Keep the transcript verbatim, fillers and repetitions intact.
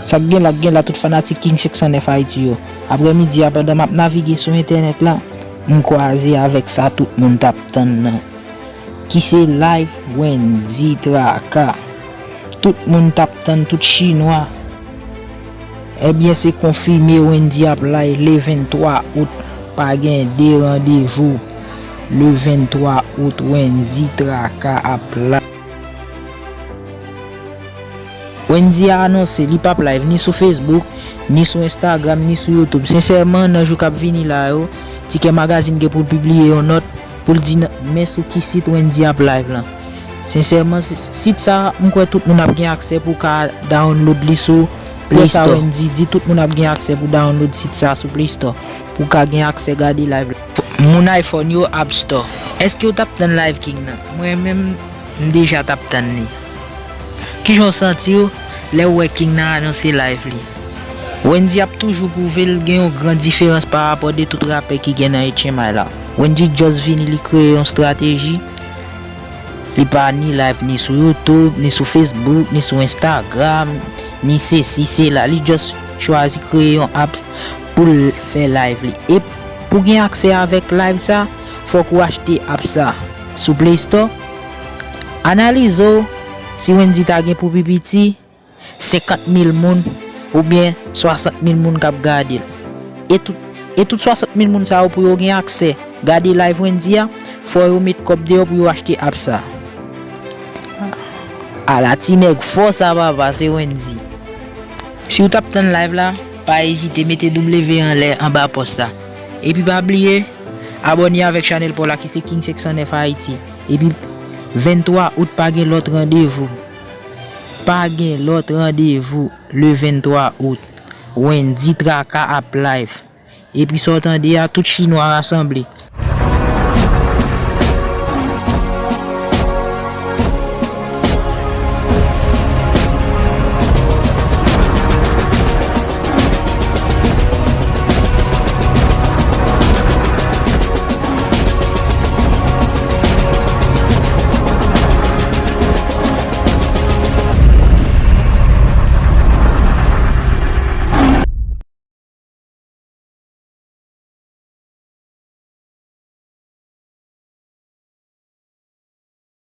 Sa k gen la, k gen la, tout fanatik King senk san nèf Ayiti yo. Aprè midi a, pandan m ap navige sou entènèt la, m kwaze avèk sa tout moun t ap tann nan, ki se live Wendy Traka. Tout moun t ap tann, tout chinwa. Ebyen, se konfime, Wendy ap live le venntwa out. Pa gen de randevou. Le venntwa out, Wendy Traka ap live. Wendy a anonse li p ap live ni sou Facebook, ni sou Instagram, ni sou YouTube. Sensèman, nan jou k ap vini la yo, Tikè Magazine gen pou l pibliye yon nòt pou l di n-, men sou ki sit Wendy ap live lan. Sensèman, si-, sit sa, m kwè tout moun ap gen aksè pou ka download li sou Play Store. Wendy di tout moun ap gen aksè pou download sit sa sou Play Store, pou ka gen aksè gade live la. Moun iPhone yo, App Store. Èske w t ap tann live King nan? Mwen menm, m deja t ap tann li. Kijan w santi w lè w wè King nan anonse live li? Wendy ap toujou pwouve l gen yon gran diferans pa rapò de tout rapè ki gen nan H M I la. Wendy just vini, li kreye yon estrateji. Li pa ni live ni sou YouTube, ni sou Facebook, ni sou Instagram, ni sesi, sela. Li just chwazi kreye yon apps pou l fè live li. E pou gen aksè avèk live sa, fòk ou achte app sa sou Play Store. Analize w, si Wendy ta gen pou pi piti senkant mil moun oubyen swasant mil moun k ap gade l. E tout, e tout swasant mil moun sa yo, pou yo gen aksè gade live Wendy a, fò yo met kòb deyò pou yo achte app sa. Ala ti nèg fò sa, papa, se Wendy. Si w t ap tann live la, pa ezite mete W anlè anba pòs la. Epi pa bliye abòne avèk chanèl pa w la ki se King senk san nèf Ayiti. Epi venntwa out, pa gen lòt randevou. Pa gen lòt randevou le venntwa out. Wendy Traka ap live. Epi sa w tande a, tout chinwa rasanble.